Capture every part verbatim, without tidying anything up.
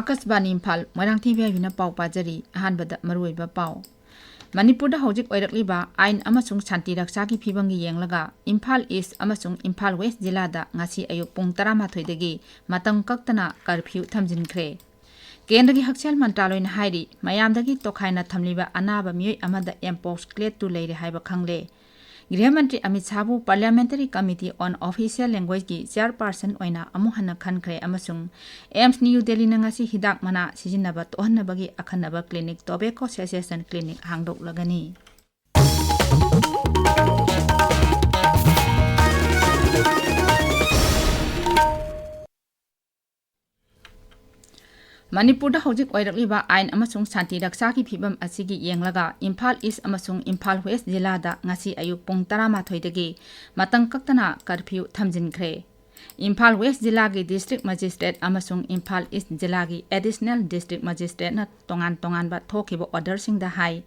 ꯑꯥꯀꯥꯁꯕꯥꯅꯤ Imphal, Moirangthem V ꯑꯥꯏ ꯕꯤꯅ ꯄꯥꯎ ꯄꯥꯖꯔꯤ꯫ ꯑꯍꯥꯟꯕꯗ ꯃꯔꯨꯑꯣꯏꯕ ꯄꯥꯎ꯫ ꯃꯅꯤꯄꯨꯔꯗ ꯍꯧꯖꯤꯛ ꯑꯣꯏꯔꯛꯂꯤꯕ ꯑꯥꯏꯟ ꯑꯃꯁꯨꯡ ꯁꯥꯟꯇꯤ ꯔꯛꯁꯥꯒꯤ ꯐꯤꯕꯝꯒꯤ ꯌꯦꯡꯂꯒ ꯏꯝꯐꯥꯜ ꯏꯁ ꯑꯃꯁꯨꯡ ꯏꯝꯐꯥꯜ ꯋꯦꯁ ꯖꯤꯂꯥꯗ ꯉꯁꯤ ꯑꯌꯨꯛ ꯄꯨꯡ ꯇꯔꯥꯃꯥꯊꯣꯏꯗꯒꯤ ꯃꯇꯝ ꯀꯛꯇꯅ ꯀꯔꯐ꯭ꯌꯨ ꯊꯝꯖꯤꯟꯈ꯭ꯔꯦ꯫ ꯀꯦꯟꯗ꯭ꯔꯒꯤ ꯍꯛꯁꯦꯜ ꯃꯟꯇ꯭ꯔꯥꯂꯣꯏꯅ ꯍꯥꯏꯔꯤ, ꯃꯌꯥꯝꯗꯒꯤ ꯇꯣꯈꯥꯏꯅ ꯊꯝꯂꯤꯕ ꯑꯅꯥꯕ ꯃꯤꯑꯣꯏ ꯑꯃꯗ ꯑꯦꯝꯄꯣꯛꯁ ꯀ꯭ꯂꯦꯠ ꯇꯨ ꯂꯩꯔꯦ ꯍꯥꯏꯕ ꯈꯪꯂꯦ꯫ ꯒ꯭ꯔꯤꯍ ꯃꯟꯇ꯭ꯔꯤ Amit ꯁꯥꯍꯕꯨ Parliamentary Committee on Official Language ꯀꯤ ꯆꯤꯌꯔꯄꯥꯔꯁꯟ ꯑꯣꯏꯅ ꯑꯃꯨꯛ ꯍꯟꯅ ꯈꯟꯈ꯭ꯔꯦ ꯑꯃꯁꯨꯡ ꯑꯦꯝꯁ ꯅ꯭ꯌꯨ ꯗꯦꯜꯂꯤꯅ ꯉꯁꯤ ꯍꯤꯗꯥꯛ ꯃꯅꯥ ꯁꯤꯖꯤꯟꯅꯕ ꯇꯣꯛꯍꯟꯅꯕꯒꯤ ꯑꯈꯟꯅꯕ ꯀ꯭ꯂꯤꯅꯤꯛ, Tobacco Cessation Clinic ꯍꯥꯡꯗꯣꯛꯂꯒꯅꯤ꯫ ꯃꯅꯤꯄꯨꯔꯗ ꯍꯧꯖꯤꯛ ꯑꯣꯏꯔꯛꯂꯤꯕ ꯑꯥꯏꯟ ꯑꯃꯁꯨꯡ ꯁꯥꯟꯇꯤ ꯔꯛꯁꯥꯒꯤ ꯐꯤꯕꯝ ꯑꯁꯤꯒꯤ ꯌꯦꯡꯂꯒ ꯏꯝꯐꯥꯜ ꯏꯁ ꯑꯃꯁꯨꯡ ꯏꯝꯐꯥꯜ ꯋꯦꯁ ꯖꯤꯂꯥꯗ ꯉꯁꯤ ꯑꯌꯨꯛ ꯄꯨꯡ ꯇꯔꯥꯃꯥꯊꯣꯏꯗꯒꯤ ꯃꯇꯝ ꯀꯛꯇꯅ ꯀꯔꯐ꯭ꯌꯨ ꯊꯝꯖꯤꯟꯈ꯭ꯔꯦ꯫ ꯏꯝꯐꯥꯜ ꯋꯦꯁ ꯖꯤꯂꯥꯒꯤ ꯗꯤꯁꯇ꯭ꯔꯤꯛ ꯃꯦꯖꯤꯁꯇ꯭ꯔꯦꯠ ꯑꯃꯁꯨꯡ ꯏꯝꯐꯥꯜ ꯏꯁ ꯖꯤꯂꯥꯒꯤ ꯑꯦꯗꯤꯁꯅꯦꯜ ꯗꯤꯁꯇ꯭ꯔꯤꯛ ꯃꯦꯖꯤꯁꯇ꯭ꯔꯦꯠꯅ ꯇꯣꯉꯥꯟ ꯇꯣꯉꯥꯟꯕ ꯊꯣꯛꯈꯤꯕ ꯑꯣꯔꯗꯔꯁꯤꯡꯗ ꯍꯥꯏ,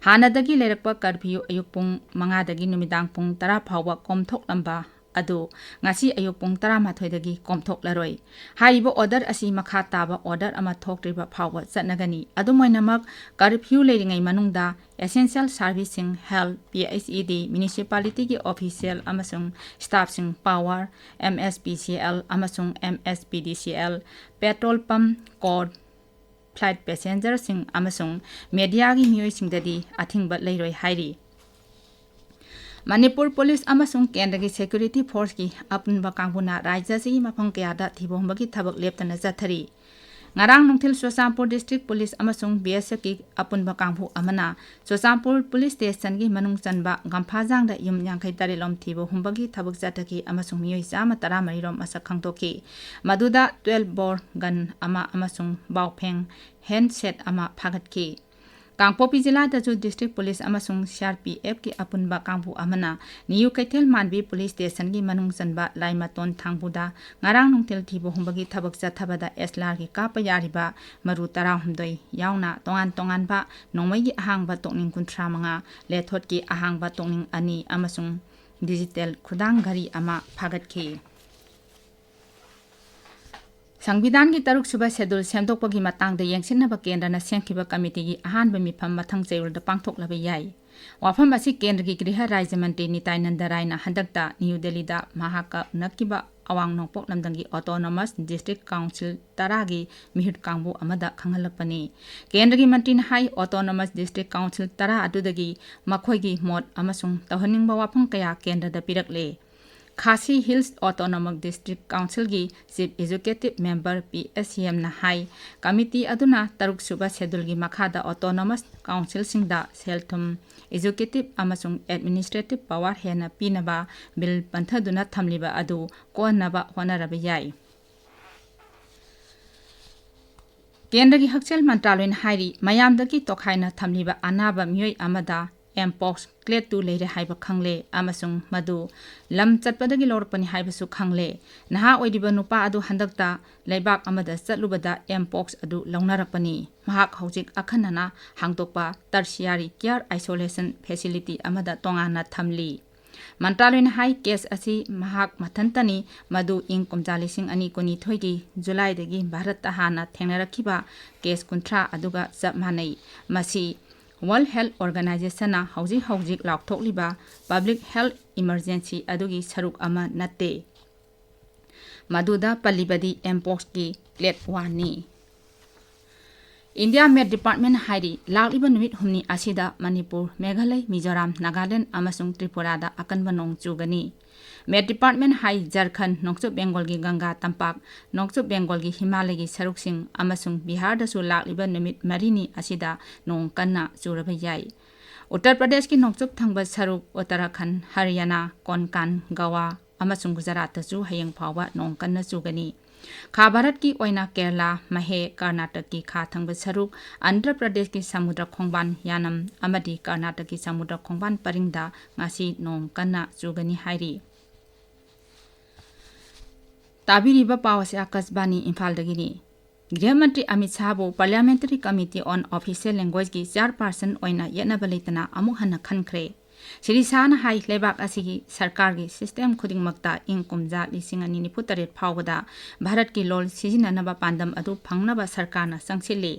ꯍꯥꯟꯅꯗꯒꯤ ꯂꯩꯔꯛꯄ ꯀꯔꯐ꯭ꯌꯨ ꯑꯌꯨꯛ ꯄꯨꯡ ꯃꯉꯥꯗꯒꯤ ꯅꯨꯃꯤꯗꯥꯡ ꯄꯨꯡ ꯇꯔꯥ ꯐꯥꯎꯕ ꯀꯣꯝꯊꯣꯛꯂꯝꯕ ꯑꯗꯨ ꯉꯁꯤ ꯑꯌꯨꯛ ꯄꯨꯡ ꯇꯔꯥꯃꯥꯊꯣꯏꯗꯒꯤ ꯀꯣꯝꯊꯣꯛꯂꯔꯣꯏ꯫ ꯍꯥꯏꯔꯤꯕ ꯑꯣꯔꯗꯔ ꯑꯁꯤ ꯃꯈꯥ ꯇꯥꯕ ꯑꯣꯔꯗꯔ ꯑꯃ ꯊꯣꯛꯇ꯭ꯔꯤꯕ ꯐꯥꯎꯕ ꯆꯠꯅꯒꯅꯤ꯫ ꯑꯗꯨꯝ ꯑꯣꯏꯅꯃꯛ, ꯀꯔꯐ꯭ꯌꯨ ꯂꯩꯔꯤꯉꯩ ꯃꯅꯨꯡꯗ essential service ꯁꯤꯡ, health, P H E D, municipality ꯒꯤ official ꯑꯃꯁꯨꯡ staff ꯁꯤꯡ, power, M S P C L ꯑꯃꯁꯨꯡ M S P D C L, petrol pump, court, flight passenger ꯁꯤꯡ ꯑꯃꯁꯨꯡ media ꯒꯤ ꯃꯤꯑꯣꯏꯁꯤꯡꯗꯗꯤ ꯑꯊꯤꯡꯕ ꯂꯩꯔꯣꯏ ꯍꯥꯏꯔꯤ꯫ ꯃꯅꯤꯄꯨꯔ ꯄꯨꯂꯤꯁ ꯑꯃꯁꯨꯡ ꯀꯦꯟꯗ꯭ꯔꯒꯤ security force ꯀꯤ ꯑꯄꯨꯟꯕ ꯀꯥꯡꯕꯨꯅ ꯔꯥꯖ꯭ꯌ ꯑꯁꯤꯒꯤ ꯃꯐꯝ ꯀꯌꯥꯗ ꯊꯤꯕ ꯍꯨꯝꯕꯒꯤ ꯊꯕꯛ ꯂꯦꯞꯇꯅ ꯆꯠꯊꯔꯤ꯫ ꯉꯔꯥꯡ ꯅꯨꯡꯊꯤꯜ ꯆꯨꯔꯆꯥꯟꯄꯨꯔ ꯗꯤꯁꯇ꯭ꯔꯤꯛ ꯄꯨꯂꯤꯁ ꯑꯃꯁꯨꯡ B S F ꯀꯤ ꯑꯄꯨꯟꯕ ꯀꯥꯡꯕꯨ ꯑꯃꯅ ꯆꯨꯔꯆꯥꯟꯄꯨꯔ ꯄꯨꯂꯤꯁ ꯁ꯭ꯇꯦꯁꯟꯒꯤ ꯃꯅꯨꯡ ꯆꯟꯕ ꯒꯝꯐꯥꯖꯥꯡꯗ ꯌꯨꯝ ꯌꯥꯡꯈꯩ ꯇꯔꯦꯠ ꯂꯣꯝ ꯊꯤꯕ ꯍꯨꯝꯕꯒꯤ ꯊꯕꯛ ꯆꯠꯊꯈꯤ ꯑꯃꯁꯨꯡ ꯃꯤꯑꯣꯏ ꯆꯥꯝꯃ ꯇꯔꯥꯃꯔꯤ ꯔꯣꯝ ꯃꯁꯛ ꯈꯪꯗꯣꯛꯈꯤ꯫ ꯃꯗꯨꯗ twelve bore gun ꯑꯃ ꯑꯃꯁꯨꯡ ꯕꯥꯎꯐꯦꯡ handset ꯑꯃ ꯐꯥꯒꯠꯈꯤ꯫ ꯀꯥꯡꯄꯣꯛꯄꯤ ꯖꯤꯂꯥꯗꯁꯨ ꯗꯤꯁꯇ꯭ꯔꯤꯛ ꯄꯨꯂꯤꯁ ꯑꯃꯁꯨꯡ C R P F ꯀꯤ ꯑꯄꯨꯟꯕ ꯀꯥꯡꯕꯨ ꯑꯃꯅ ꯅꯤꯌꯨ ꯀꯩꯊꯦꯜ ꯃꯥꯟꯕꯤ ꯄꯨꯂꯤꯁ ꯁ꯭ꯇꯦꯁꯟꯒꯤ ꯃꯅꯨꯡ ꯆꯟꯕ ꯂꯥꯏꯃꯇꯣꯟ ꯊꯥꯡꯕꯨꯗ ꯉꯔꯥꯡ ꯅꯨꯡꯊꯤꯜ ꯊꯤꯕ ꯍꯨꯝꯕꯒꯤ ꯊꯕꯛ ꯆꯠꯊꯕꯗ S L R ꯒꯤ ꯀꯥꯞꯄ ꯌꯥꯔꯤꯕ ꯃꯔꯨ ꯇꯔꯥꯍꯨꯝꯗꯣꯏ ꯌꯥꯎꯅ ꯇꯣꯉꯥꯟ ꯇꯣꯉꯥꯟꯕ ꯅꯣꯡꯃꯩꯒꯤ ꯑꯍꯥꯡꯕ ꯇꯣꯛꯅꯤꯡ ꯀꯨꯟꯊ꯭ꯔꯥ ꯃꯉꯥ, ꯂꯦꯊꯣꯠꯀꯤ ꯑꯍꯥꯡꯕ ꯇꯣꯛꯅꯤꯡ ꯑꯅꯤ ꯑꯃꯁꯨꯡ digital ꯈꯨꯗꯥꯡ ꯘꯔꯤ ꯑꯃ ꯐꯥꯒꯠꯈꯤ꯫ ꯁꯪꯕꯤꯙꯥꯟꯒꯤ ꯇꯔꯨꯛ ꯁꯨꯕ ꯁꯦꯗꯨꯜ ꯁꯦꯝꯗꯣꯛꯄꯒꯤ ꯃꯇꯥꯡꯗ ꯌꯦꯡꯁꯤꯟꯅꯕ ꯀꯦꯟꯗ꯭ꯔꯅ ꯁꯦꯝꯈꯤꯕ ꯀꯃꯤꯇꯤꯒꯤ ꯑꯍꯥꯟꯕ ꯃꯤꯐꯝ ꯃꯊꯪ ꯆꯌꯣꯜꯗ ꯄꯥꯡꯊꯣꯛꯂꯕ ꯌꯥꯏ꯫ ꯋꯥꯐꯝ ꯑꯁꯤ ꯀꯦꯟꯗ꯭ꯔꯒꯤ ꯒ꯭ꯔꯤꯍ ꯔꯥꯖ꯭ꯌ ꯃꯟꯇ꯭ꯔꯤ ꯅꯤꯇꯥꯏꯅꯟꯗ ꯔꯥꯏꯅ ꯍꯟꯗꯛꯇ ꯅ꯭ꯌꯨ ꯗꯦꯜꯂꯤꯗ ꯃꯍꯥꯛꯀ ꯎꯅꯈꯤꯕ ꯑꯋꯥꯡ ꯅꯣꯡꯄꯣꯛ ꯂꯝꯗꯝꯒꯤ autonomous district council ꯇꯔꯥꯒꯤ ꯃꯤꯍꯨꯠ ꯀꯥꯡꯕꯨ ꯑꯃꯗ ꯈꯪꯍꯜꯂꯛꯄꯅꯤ꯫ ꯀꯦꯟꯗ꯭ꯔꯒꯤ ꯃꯟꯇ꯭ꯔꯤꯅ ꯍꯥꯏ, autonomous district council ꯇꯔꯥ ꯑꯗꯨꯗꯒꯤ ꯃꯈꯣꯏꯒꯤ ꯃꯣꯠ ꯑꯃꯁꯨꯡ ꯇꯧꯍꯟꯅꯤꯡꯕ ꯋꯥꯐꯝ ꯀꯌꯥ ꯀꯦꯟꯗ꯭ꯔꯗ ꯄꯤꯔꯛꯂꯦ꯫ ꯈꯥꯁꯤ ꯍꯤꯜꯁ ꯑꯣꯇꯣꯅꯣꯃꯤꯛ ꯗꯤꯁꯇ꯭ꯔꯤꯛ ꯀꯥꯎꯟꯁꯤꯜꯒꯤ chief executive member P S C ꯑꯦꯝꯅ ꯍꯥꯏ, ꯀꯃꯤꯇꯤ ꯑꯗꯨꯅ ꯇꯔꯨꯛ ꯁꯨꯕ ꯁꯦꯗꯨꯜꯒꯤ ꯃꯈꯥꯗ ꯑꯣꯇꯣꯅꯣꯃꯁ ꯀꯥꯎꯟꯁꯤꯜꯁꯤꯡꯗ ꯁꯦꯜ ꯊꯨꯝ, ꯑꯦꯖꯨꯀꯦꯇꯤꯚ ꯑꯃꯁꯨꯡ ꯑꯦꯗꯃꯤꯅꯤꯁꯇ꯭ꯔꯦꯇꯤꯚ ꯄꯋꯥꯔ ꯍꯦꯟꯅ ꯄꯤꯅꯕ ꯕꯤꯜ ꯄꯟꯊꯗꯨꯅ ꯊꯝꯂꯤꯕ ꯑꯗꯨ ꯀꯣꯟꯅꯕ ꯍꯣꯠꯅꯔꯕ ꯌꯥꯏ꯫ ꯀꯦꯟꯗ꯭ꯔꯒꯤ ꯍꯛꯁꯦꯜ ꯃꯟꯇ꯭ꯔꯥꯂꯣꯏꯅ ꯍꯥꯏꯔꯤ, ꯃꯌꯥꯝꯗꯒꯤ ꯇꯣꯈꯥꯏꯅ ꯊꯝꯂꯤꯕ ꯑꯅꯥꯕ ꯃꯤꯑꯣꯏ ꯑꯃꯗ ꯑꯦꯝꯄꯣꯛꯁ ꯀ꯭ꯂꯦꯠ ꯇꯨ ꯂꯩꯔꯦ ꯍꯥꯏꯕ ꯈꯪꯂꯦ ꯑꯃꯁꯨꯡ ꯃꯗꯨ ꯂꯝ ꯆꯠꯄꯗꯒꯤ ꯂꯧꯔꯛꯄꯅꯤ ꯍꯥꯏꯕꯁꯨ ꯈꯪꯂꯦ꯫ ꯅꯍꯥ ꯑꯣꯏꯔꯤꯕ ꯅꯨꯄꯥ ꯑꯗꯨ ꯍꯟꯗꯛꯇ ꯂꯩꯕꯥꯛ ꯑꯃꯗ ꯆꯠꯂꯨꯕꯗ ꯑꯦꯝꯄꯣꯛꯁ ꯑꯗꯨ ꯂꯧꯅꯔꯛꯄꯅꯤ꯫ ꯃꯍꯥꯛ ꯍꯧꯖꯤꯛ ꯑꯈꯟꯅꯅ ꯍꯥꯡꯗꯣꯛꯄ tertiary care isolation facility ꯑꯃꯗ ꯇꯣꯉꯥꯟꯅ ꯊꯝꯂꯤ꯫ ꯃꯟꯇ꯭ꯔꯥꯂꯣꯏꯅ ꯍꯥꯏ, ꯀꯦꯁ ꯑꯁꯤ ꯃꯍꯥꯛ ꯃꯊꯟꯇꯅꯤ, ꯃꯗꯨ ꯏꯪ ꯀꯨꯝꯖꯥ ꯂꯤꯁꯤꯡ ꯑꯅꯤ ꯀꯨꯟꯅꯤꯊꯣꯏꯒꯤ ꯖꯨꯂꯥꯏꯗꯒꯤ ꯚꯥꯔꯠꯇ ꯍꯥꯟꯅ ꯊꯦꯡꯅꯔꯛꯈꯤꯕ ꯀꯦꯁ ꯀꯨꯟꯊ꯭ꯔꯥ ꯑꯗꯨꯒ ꯆꯞ ꯃꯥꯟꯅꯩ꯫ ꯃꯁꯤ World Health Organizationꯅ ꯍꯧꯖꯤꯛ ꯍꯧꯖꯤꯛ ꯂꯥꯎꯊꯣꯛꯂꯤꯕ public health emergency ꯑꯗꯨꯒꯤ ꯁꯔꯨꯛ ꯑꯃ ꯅꯠꯇꯦ꯫ ꯃꯗꯨꯗ ꯄꯜꯂꯤꯕꯗꯤ ꯑꯦꯝꯄꯣꯛꯁꯀꯤ ꯀ꯭ꯂꯦꯠ ꯋꯥꯟꯅꯤ꯫ ꯏꯟꯗꯤꯌꯥ ꯃꯦꯠ ꯗꯤꯄꯥꯔꯠꯃꯦꯟ ꯍꯥꯏꯔꯤ, ꯂꯥꯛꯂꯤꯕ ꯅꯨꯃꯤꯠ ꯍꯨꯝꯅꯤ ꯑꯁꯤꯗ ꯃꯅꯤꯄꯨꯔ, ꯃꯦꯘꯥꯂꯌ, ꯃꯤꯖꯣꯔꯥꯝ, ꯅꯥꯒꯥꯂꯦꯟ ꯑꯃꯁꯨꯡ ꯇ꯭ꯔꯤꯄꯨꯔꯥꯗ ꯑꯀꯟꯕ ꯅꯣꯡ ꯆꯨꯒꯅꯤ꯫ ꯃꯦꯠ ꯗꯤꯄꯥꯔꯠꯃꯦꯟ ꯍꯥꯏ, ꯖꯔꯈꯟ, ꯅꯣꯡꯆꯨꯞ ꯕꯦꯡꯒꯣꯜꯒꯤ ꯒꯪꯒꯥ ꯇꯝꯄꯥꯛ, ꯅꯣꯡꯆꯨꯞ ꯕꯦꯡꯒꯣꯜꯒꯤ ꯍꯤꯃꯥꯂꯌꯒꯤ ꯁꯔꯨꯛꯁꯤꯡ ꯑꯃꯁꯨꯡ ꯕꯤꯍꯥꯔꯗꯁꯨ ꯂꯥꯛꯂꯤꯕ ꯅꯨꯃꯤꯠ ꯃꯔꯤꯅꯤ ꯑꯁꯤꯗ ꯅꯣꯡ ꯀꯟꯅ ꯆꯨꯔꯕ ꯌꯥꯏ꯫ ꯎꯠꯇꯔ ꯄ꯭ꯔꯗꯦꯁꯀꯤ ꯅꯣꯡꯆꯨꯞ ꯊꯪꯕ ꯁꯔꯨꯛ, ꯎꯠꯇꯔꯥꯈꯟ, ꯍꯔꯤꯌꯥꯅꯥ, ꯀꯣꯟꯀꯥꯟ, ꯒꯋꯥ ꯑꯃꯁꯨꯡ ꯒꯨꯖꯔꯥꯠꯇꯁꯨ ꯍꯌꯦꯡ ꯐꯥꯎꯕ ꯅꯣꯡ ꯀꯟꯅ ꯆꯨꯒꯅꯤ꯫ ꯈꯥ ꯚꯥꯔꯠꯀꯤ ꯑꯣꯏꯅ ꯀꯦꯔꯂꯥ, ꯃꯍꯦ, ꯀꯔꯅꯥꯇꯛꯀꯤ ꯈꯥ ꯊꯪꯕ ꯁꯔꯨꯛ, ꯑꯟꯙ꯭ꯔ ꯄ꯭ꯔꯗꯦꯁꯀꯤ ꯁꯃꯨꯗ꯭ꯔ ꯈꯣꯡꯕꯥꯟ ꯌꯥꯅꯝ ꯑꯃꯗꯤ ꯀꯔꯅꯥꯇꯛꯀꯤ ꯁꯃꯨꯗ꯭ꯔ ꯈꯣꯡꯕꯥꯟ ꯄꯔꯤꯡꯗ ꯉꯁꯤ ꯅꯣꯡ ꯀꯟꯅ ꯆꯨꯒꯅꯤ ꯍꯥꯏꯔꯤ꯫ ꯇꯥꯕꯤꯔꯤꯕ ꯄꯥꯎ ꯑꯁꯤ ꯑꯥꯀꯥꯁꯕꯥꯅꯤ ꯏꯝꯐꯥꯜꯗꯒꯤꯅꯤ꯫ ꯒ꯭ꯔꯤꯍ ꯃꯟꯇ꯭ꯔꯤ Amit ꯁꯥꯍꯕꯨ Parliamentary Committee on Official Languageꯀꯤ chairperson ꯑꯣꯏꯅ ꯌꯦꯠꯅꯕ ꯂꯩꯇꯅ ꯑꯃꯨꯛ ꯍꯟꯅ ꯈꯟꯈ꯭ꯔꯦ꯫ ꯁꯤꯔꯤ ꯁꯍꯥꯅ ꯍꯥꯏ, ꯂꯩꯕꯥꯛ ꯑꯁꯤꯒꯤ ꯁꯔꯀꯥꯔꯒꯤ system ꯈꯨꯗꯤꯡꯃꯛꯇ ꯏꯪ ꯀꯨꯝꯖꯥ ꯂꯤꯁꯤꯡ ꯑꯅꯤ ꯅꯤꯐꯨ ꯇꯔꯦꯠ ꯐꯥꯎꯕꯗ ꯚꯥꯔꯠꯀꯤ ꯂꯣꯜ ꯁꯤꯖꯤꯟꯅꯅꯕ ꯄꯥꯟꯗꯝ ꯑꯗꯨ ꯐꯪꯅꯕ ꯁꯔꯀꯥꯔꯅ ꯆꯪꯁꯤꯜꯂꯤ꯫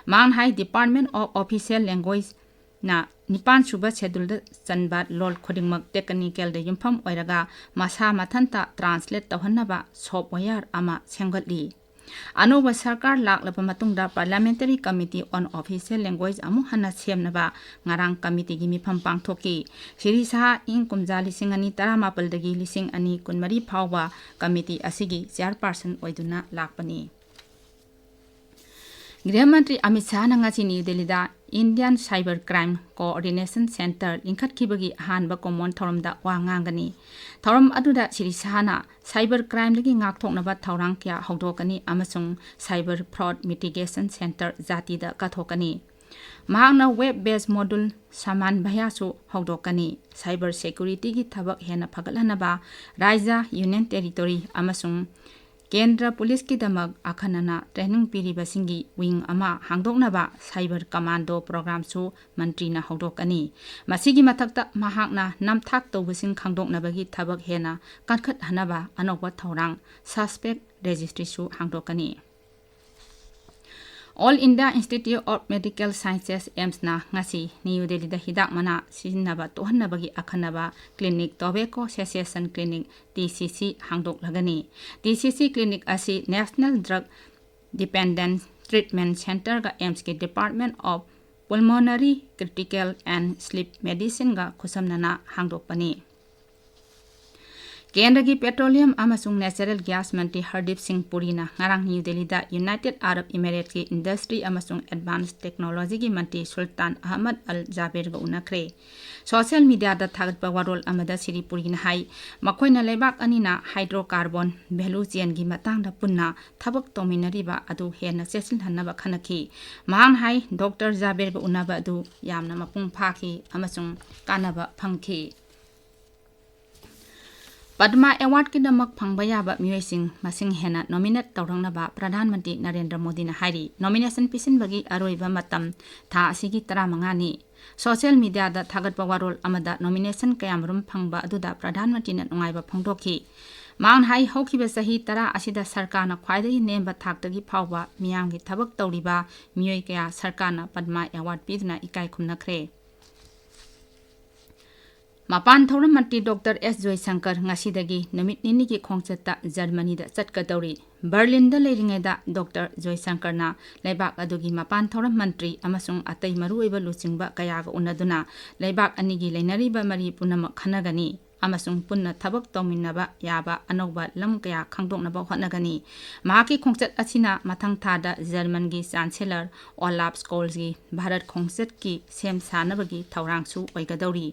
ꯃꯍꯥꯛꯅ ꯍꯥꯏ, Department of Official Language ꯅ ꯅꯤꯄꯥꯟ ꯁꯨꯕ schedule ꯗ ꯆꯟꯕ ꯂꯣꯜ ꯈꯨꯗꯤꯡꯃꯛ technical ꯗ ꯌꯨꯝꯐꯝ ꯑꯣꯏꯔꯒ ꯃꯁꯥ ꯃꯊꯟꯇ translate ꯇꯧꯍꯟꯅꯕ software ꯑꯃ ꯁꯦꯝꯒꯠꯂꯤ꯫ ꯑꯅꯧꯕ ꯁꯔꯀꯥꯔ ꯂꯥꯛꯂꯕ ꯃꯇꯨꯡꯗ Parliamentary Committee on Official Language ꯑꯃꯨꯛ ꯍꯟꯅ ꯁꯦꯝꯅꯕ ꯉꯔꯥꯡ committee ꯒꯤ ꯃꯤꯐꯝ ꯄꯥꯡꯊꯣꯛꯈꯤ꯫ ꯁꯤꯔꯤ ꯁꯍꯥ ꯏꯪ ꯀꯨꯝꯖꯥ ꯂꯤꯁꯤꯡ ꯑꯅꯤ ꯇꯔꯥꯃꯥꯄꯜꯗꯒꯤ ꯂꯤꯁꯤꯡ ꯑꯅꯤ ꯀꯨꯟꯃꯔꯤ ꯐꯥꯎꯕ committee ꯑꯁꯤꯒꯤ chairperson ꯑꯣꯏꯗꯨꯅ ꯂꯥꯛꯄꯅꯤ꯫ ꯒ꯭ꯔꯤꯍ ꯃꯟꯇ꯭ꯔꯤ ꯑꯃꯤꯠ ꯁꯍꯥꯅ ꯉꯁꯤ ꯅ꯭ꯌꯨ ꯗꯦꯜꯂꯤꯗ Indian Cyber Crime Coordination Centre ꯂꯤꯡꯈꯠꯈꯤꯕꯒꯤ ꯑꯍꯥꯟꯕ ꯀꯨꯝꯑꯣꯟ ꯊꯧꯔꯝꯗ ꯋꯥ ꯉꯥꯡꯒꯅꯤ꯫ ꯊꯧꯔꯝ ꯑꯗꯨꯗ ꯁꯤꯔꯤ ꯁꯍꯥꯅ cyber crime ꯗꯒꯤ ꯉꯥꯛꯊꯣꯛꯅꯕ ꯊꯧꯔꯥꯡ ꯀꯌꯥ ꯍꯧꯗꯣꯛꯀꯅꯤ ꯑꯃꯁꯨꯡ Cyber Fraud Mitigation Centre ꯖꯥꯇꯤꯗ ꯀꯠꯊꯣꯛꯀꯅꯤ꯫ ꯃꯍꯥꯛꯅ web based module Saman Bhaiya ꯁꯨ ꯍꯧꯗꯣꯛꯀꯅꯤ꯫ Cyber security ꯒꯤ ꯊꯕꯛ ꯍꯦꯟꯅ ꯐꯒꯠꯍꯟꯅꯕ ꯔꯥꯖ꯭ꯌ, Union Territory ꯑꯃꯁꯨꯡ ꯀꯦꯟꯗ꯭ꯔ ꯄꯨꯂꯤꯁꯀꯤꯗꯃꯛ ꯑꯈꯟꯅꯅ training ꯄꯤꯔꯤꯕꯁꯤꯡꯒꯤ wing ꯑꯃ ꯍꯥꯡꯗꯣꯛꯅꯕ Cyber Commando program ꯁꯨ ꯃꯟꯇ꯭ꯔꯤꯅ ꯍꯧꯗꯣꯛꯀꯅꯤ꯫ ꯃꯁꯤꯒꯤ ꯃꯊꯛꯇ ꯃꯍꯥꯛꯅ ꯅꯝꯊꯥꯛ ꯇꯧꯕꯁꯤꯡ ꯈꯪꯗꯣꯛꯅꯕꯒꯤ ꯊꯕꯛ ꯍꯦꯟꯅ ꯀꯟꯈꯠꯍꯟꯅꯕ ꯑꯅꯧꯕ ꯊꯧꯔꯥꯡ Suspect Registry ꯁꯨ ꯍꯥꯡꯗꯣꯛꯀꯅꯤ꯫ All India Institute of Medical Sciences, AIIMS ꯅ ꯉꯁꯤ ꯅ꯭ꯌꯨ ꯗꯦꯜꯂꯤꯗ ꯍꯤꯗꯥꯛ ꯃꯅꯥ ꯁꯤꯖꯤꯟꯅꯕ ꯇꯣꯛꯍꯟꯅꯕꯒꯤ ꯑꯈꯟꯅꯕ clinic Tobacco Cessation Clinic, T C C, ꯍꯥꯡꯗꯣꯛꯂꯒꯅꯤ꯫ T C C clinic ꯑꯁꯤ National Drug Dependence Treatment Centre ꯒ AIIMS ꯀꯤ Department of Pulmonary, Critical and Sleep Medicine ꯒ ꯈꯨꯠꯁꯝꯅꯅ ꯍꯥꯡꯗꯣꯛꯄꯅꯤ꯫ ꯀꯦꯟꯗ꯭ꯔꯒꯤ Petroleum ꯑꯃꯁꯨꯡ Natural Gas ꯃꯟꯇ꯭ꯔꯤ ꯍꯔꯗꯤꯞ ꯁꯤꯡ ꯄꯨꯔꯤꯅ ꯉꯔꯥꯡ ꯅ꯭ꯌꯨ ꯗꯦꯜꯂꯤꯗ United Arab Emirates ꯀꯤ Industry ꯑꯃꯁꯨꯡ Advanced Technology ꯒꯤ ꯃꯟꯇ꯭ꯔꯤ ꯁꯨꯜꯇꯥꯟ ꯑꯍꯃꯗ ꯑꯜ ꯖꯥꯕꯦꯔꯒ ꯎꯅꯈ꯭ꯔꯦ꯫ Social media ꯗ ꯊꯥꯒꯠꯄ ꯋꯥꯔꯣꯜ ꯑꯃꯗ ꯁꯤꯔꯤ ꯄꯨꯔꯤꯅ ꯍꯥꯏ, ꯃꯈꯣꯏꯅ ꯂꯩꯕꯥꯛ ꯑꯅꯤꯅ hydrocarbon value chain ꯒꯤ ꯃꯇꯥꯡꯗ ꯄꯨꯟꯅ ꯊꯕꯛ ꯇꯧꯃꯤꯟꯅꯔꯤꯕ ꯑꯗꯨ ꯍꯦꯟꯅ ꯆꯦꯠꯁꯤꯜꯍꯟꯅꯕ ꯈꯟꯅꯈꯤ꯫ ꯃꯍꯥꯛꯅ ꯍꯥꯏ, ꯗꯣꯛꯇꯔ ꯖꯥꯕꯦꯔꯒ ꯎꯅꯕ ꯑꯗꯨ ꯌꯥꯝꯅ ꯃꯄꯨꯡ ꯐꯥꯈꯤ ꯑꯃꯁꯨꯡ ꯀꯥꯟꯅꯕ ꯐꯪꯈꯤ꯫ ꯄꯗꯃ Award ꯀꯤꯗꯃꯛ ꯐꯪꯕ ꯌꯥꯕ ꯃꯤꯑꯣꯏꯁꯤꯡ ꯃꯁꯤꯡ ꯍꯦꯟꯅ nominate ꯇꯧꯔꯛꯅꯕ ꯄ꯭ꯔꯙꯥꯟ ꯃꯟꯇ꯭ꯔꯤ ꯅꯔꯦꯟꯗ꯭ꯔ ꯃꯣꯗꯤꯅ ꯍꯥꯏꯔꯤ꯫ Nomination ꯄꯤꯁꯤꯟꯕꯒꯤ ꯑꯔꯣꯏꯕ ꯃꯇꯝ ꯊꯥ ꯑꯁꯤꯒꯤ ꯇꯔꯥꯃꯉꯥꯅꯤ꯫ ꯁꯣꯁꯤꯌꯦꯜ ꯃꯤꯗꯤꯌꯥꯗ ꯊꯥꯒꯠꯄ ꯋꯥꯔꯣꯜ ꯑꯃꯗ ꯅꯣꯃꯤꯅꯦꯁꯟ ꯀꯌꯥꯃꯔꯨꯝ ꯐꯪꯕ ꯑꯗꯨꯗ ꯄ꯭ꯔꯙꯥꯟ ꯃꯟꯇ꯭ꯔꯤꯅ ꯅꯨꯡꯉꯥꯏꯕ ꯐꯣꯡꯗꯣꯛꯈꯤ꯫ ꯃꯍꯥꯛꯅ ꯍꯥꯏ, ꯍꯧꯈꯤꯕ ꯆꯍꯤ ꯇꯔꯥ ꯑꯁꯤꯗ ꯁꯔꯀꯥꯔꯅ ꯈ꯭ꯋꯥꯏꯗꯒꯤ ꯅꯦꯝꯕ ꯊꯥꯛꯇꯒꯤ ꯐꯥꯎꯕ ꯃꯤꯌꯥꯝꯒꯤ ꯊꯕꯛ ꯇꯧꯔꯤꯕ ꯃꯤꯑꯣꯏ ꯀꯌꯥ ꯁꯔꯀꯥꯔꯅ ꯄꯗꯃ ꯑꯦꯋꯥꯔꯗ ꯄꯤꯗꯨꯅ ꯏꯀꯥꯏ ꯈꯨꯝꯅꯈ꯭ꯔꯦ꯫ ꯃꯄꯥꯟ ꯊꯧꯔꯝ ꯃꯟꯇ꯭ꯔꯤ ꯗꯣꯛꯇꯔ ꯑꯦꯁ ꯖꯣꯏꯁꯪꯀꯔ ꯉꯁꯤꯗꯒꯤ ꯅꯨꯃꯤꯠ ꯅꯤꯅꯤꯒꯤ ꯈꯣꯡꯆꯠꯇ ꯖꯔꯃꯅꯤꯗ ꯆꯠꯀꯗꯧꯔꯤ꯫ ꯕꯔꯂꯤꯟꯗ ꯂꯩꯔꯤꯉꯩꯗ ꯗꯣꯛꯇꯔ ꯖꯣꯏꯁꯪꯀꯔꯅ ꯂꯩꯕꯥꯛ ꯑꯗꯨꯒꯤ ꯃꯄꯥꯟ ꯊꯧꯔꯝ ꯃꯟꯇ꯭ꯔꯤ ꯑꯃꯁꯨꯡ ꯑꯇꯩ ꯃꯔꯨꯑꯣꯏꯕ ꯂꯨꯆꯤꯡꯕ ꯀꯌꯥꯒ ꯎꯅꯗꯨꯅ ꯂꯩꯕꯥꯛ ꯑꯅꯤꯒꯤ ꯂꯩꯅꯔꯤꯕ ꯃꯔꯤ ꯄꯨꯝꯅꯃꯛ ꯈꯟꯅꯒꯅꯤ ꯑꯃꯁꯨꯡ ꯄꯨꯟꯅ ꯊꯕꯛ ꯇꯧꯃꯤꯟꯅꯕ ꯌꯥꯕ ꯑꯅꯧꯕ ꯂꯝ ꯀꯌꯥ ꯈꯪꯗꯣꯛꯅꯕ ꯍꯣꯠꯅꯒꯅꯤ꯫ ꯃꯍꯥꯛꯀꯤ ꯈꯣꯡꯆꯠ ꯑꯁꯤꯅ ꯃꯊꯪ ꯊꯥꯗ ꯖꯔꯃꯟꯒꯤ ꯆꯥꯟꯁꯦꯂꯔ ꯑꯣꯂꯥꯞ ꯁ꯭ꯀꯣꯜꯁꯀꯤ ꯚꯥꯔꯠ ꯈꯣꯡꯆꯠꯀꯤ ꯁꯦꯝ ꯁꯥꯅꯕꯒꯤ ꯊꯧꯔꯥꯡꯁꯨ ꯑꯣꯏꯒꯗꯧꯔꯤ꯫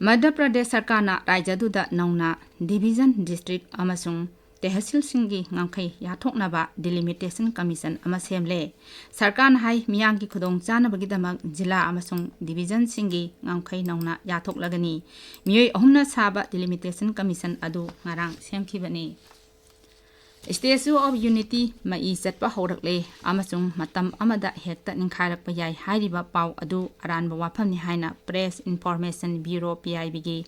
ꯃꯙ꯭ꯌ ꯄ꯭ꯔꯗꯦꯁ ꯁꯔꯀꯥꯔꯅ ꯔꯥꯖ꯭ꯌ ꯑꯗꯨꯗ ꯅꯧꯅ ꯗꯤꯚꯤꯖꯟ, ꯗꯤꯁꯇ꯭ꯔꯤꯛ ꯑꯃꯁꯨꯡ ꯇꯦꯍꯁꯤꯜꯁꯤꯡꯒꯤ ꯉꯝꯈꯩ ꯌꯥꯊꯣꯛꯅꯕ ꯗꯤꯂꯤꯃꯤꯇꯦꯁꯟ ꯀꯃꯤꯁꯟ ꯑꯃ ꯁꯦꯝꯂꯦ꯫ ꯁꯔꯀꯥꯔꯅ ꯍꯥꯏ, ꯃꯤꯌꯥꯝꯒꯤ ꯈꯨꯗꯣꯡꯆꯥꯅꯕꯒꯤꯗꯃꯛ ꯖꯤꯂꯥ ꯑꯃꯁꯨꯡ ꯗꯤꯚꯤꯖꯟꯁꯤꯡꯒꯤ ꯉꯝꯈꯩ ꯅꯧꯅ ꯌꯥꯊꯣꯛꯂꯒꯅꯤ꯫ ꯃꯤꯑꯣꯏ ꯑꯍꯨꯝꯅ ꯁꯥꯕ ꯗꯤꯂꯤꯃꯤꯇꯦꯁꯟ ꯀꯃꯤꯁꯟ ꯑꯗꯨ ꯉꯔꯥꯡ ꯁꯦꯝꯈꯤꯕꯅꯤ꯫ Statue of Unity ꯃꯏ ꯆꯠꯄ ꯍꯧꯔꯛꯂꯦ ꯑꯃꯁꯨꯡ ꯃꯇꯝ ꯑꯃꯗ ꯍꯦꯛꯇ ꯅꯤꯡꯈꯥꯏꯔꯛꯄ ꯌꯥꯏ ꯍꯥꯏꯔꯤꯕ ꯄꯥꯎ ꯑꯗꯨ ꯑꯔꯥꯟꯕ ꯋꯥꯐꯝꯅꯤ ꯍꯥꯏꯅ Press Information Bureau, P I B ꯒꯤ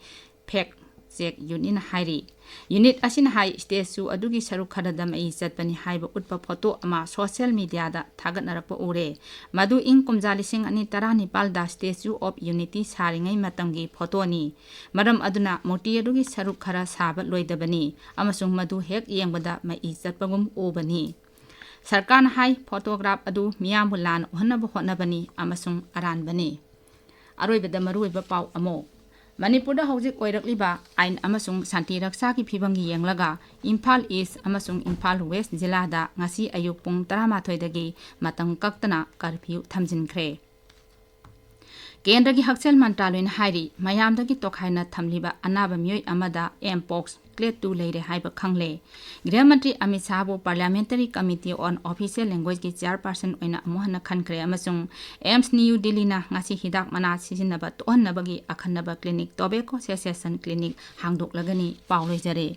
fact check unit ꯅ ꯍꯥꯏꯔꯤ꯫ Unit ꯑꯁꯤꯅ ꯍꯥꯏ, statue ꯑꯗꯨꯒꯤ ꯁꯔꯨꯛ ꯈꯔꯗ ꯃꯩ ꯆꯠꯄꯅꯤ ꯍꯥꯏꯕ ꯎꯠꯄ ꯐꯣꯇꯣ ꯑꯃ social media ꯗ ꯊꯥꯒꯠꯅꯔꯛꯄ ꯎꯔꯦ꯫ ꯃꯗꯨ ꯏꯪ ꯀꯨꯝꯖꯥ ꯂꯤꯁꯤꯡ ꯑꯅꯤ ꯇꯔꯥꯅꯤꯄꯥꯜꯗ Statue of Unity ꯁꯥꯔꯤꯉꯩ ꯃꯇꯝꯒꯤ ꯐꯣꯇꯣꯅꯤ꯫ ꯃꯔꯝ ꯑꯗꯨꯅ ꯃꯨꯔꯇꯤ ꯑꯗꯨꯒꯤ ꯁꯔꯨꯛ ꯈꯔ ꯁꯥꯕ ꯂꯣꯏꯗꯕꯅꯤ ꯑꯃꯁꯨꯡ ꯃꯗꯨ ꯍꯦꯛ ꯌꯦꯡꯕꯗ ꯃꯩ ꯆꯠꯄꯒꯨꯝ ꯎꯕꯅꯤ꯫ ꯁꯔꯀꯥꯔꯅ ꯍꯥꯏ, ꯐꯣꯇꯣꯒ꯭ꯔꯥꯐ ꯑꯗꯨ ꯃꯤꯌꯥꯝꯕꯨ ꯂꯥꯟꯅ ꯎꯍꯟꯅꯕ ꯍꯣꯠꯅꯕꯅꯤ ꯑꯃꯁꯨꯡ ꯑꯔꯥꯟꯕꯅꯤ꯫ ꯑꯔꯣꯏꯕꯗ ꯃꯔꯨꯑꯣꯏꯕ ꯄꯥꯎ ꯑꯃꯨꯛ꯫ ꯃꯅꯤꯄꯨꯔꯗ ꯍꯧꯖꯤꯛ ꯑꯣꯏꯔꯛꯂꯤꯕ ꯑꯥꯏꯟ ꯑꯃꯁꯨꯡ ꯁꯥꯟꯇꯤ ꯔꯛꯁꯥꯒꯤ ꯐꯤꯕꯝꯒꯤ ꯌꯦꯡꯂꯒ ꯏꯝꯐꯥꯜ ꯏꯁ ꯑꯃꯁꯨꯡ ꯏꯝꯐꯥꯜ ꯋꯦꯁ ꯖꯤꯂꯥꯗ ꯉꯁꯤ ꯑꯌꯨꯛ ꯄꯨꯡ ꯇꯔꯥꯃꯥꯊꯣꯏꯗꯒꯤ ꯃꯇꯝ ꯀꯛꯇꯅ ꯀꯔꯐ꯭ꯌꯨ ꯊꯝꯖꯤꯟꯈ꯭ꯔꯦ꯫ ꯀꯦꯟꯗ꯭ꯔꯒꯤ ꯍꯛꯁꯦꯜ ꯃꯟꯇ꯭ꯔꯥꯂꯣꯏꯅ ꯍꯥꯏꯔꯤ, ꯃꯌꯥꯝꯗꯒꯤ ꯇꯣꯈꯥꯏꯅ ꯊꯝꯂꯤꯕ ꯑꯅꯥꯕ ꯃꯤꯑꯣꯏ ꯑꯃꯗ Mpox clade two ꯂꯩꯔꯦ ꯍꯥꯏꯕ ꯈꯪꯂꯦ꯫ ꯒ꯭ꯔꯍ ꯃꯟꯇ꯭ꯔꯤ Amit ꯁꯥꯍꯕꯨ Parliamentary Committee on Official Language ꯀꯤ chairperson ꯑꯣꯏꯅ ꯑꯃꯨꯛ ꯍꯟꯅ ꯈꯟꯈ꯭ꯔꯦ ꯑꯃꯁꯨꯡ ꯑꯦꯝꯁ ꯅ꯭ꯌꯨ ꯗꯤꯜꯂꯤꯅ ꯉꯁꯤ ꯍꯤꯗꯥꯛ ꯃꯅꯥ ꯁꯤꯖꯤꯟꯅꯕ ꯇꯣꯛꯍꯟꯅꯕꯒꯤ ꯑꯈꯟꯅꯕ clinic, Tobacco Cessation Clinic ꯍꯥꯡꯗꯣꯛꯂꯒꯅꯤ꯫ ꯄꯥꯎ ꯂꯣꯏꯖꯔꯦ꯫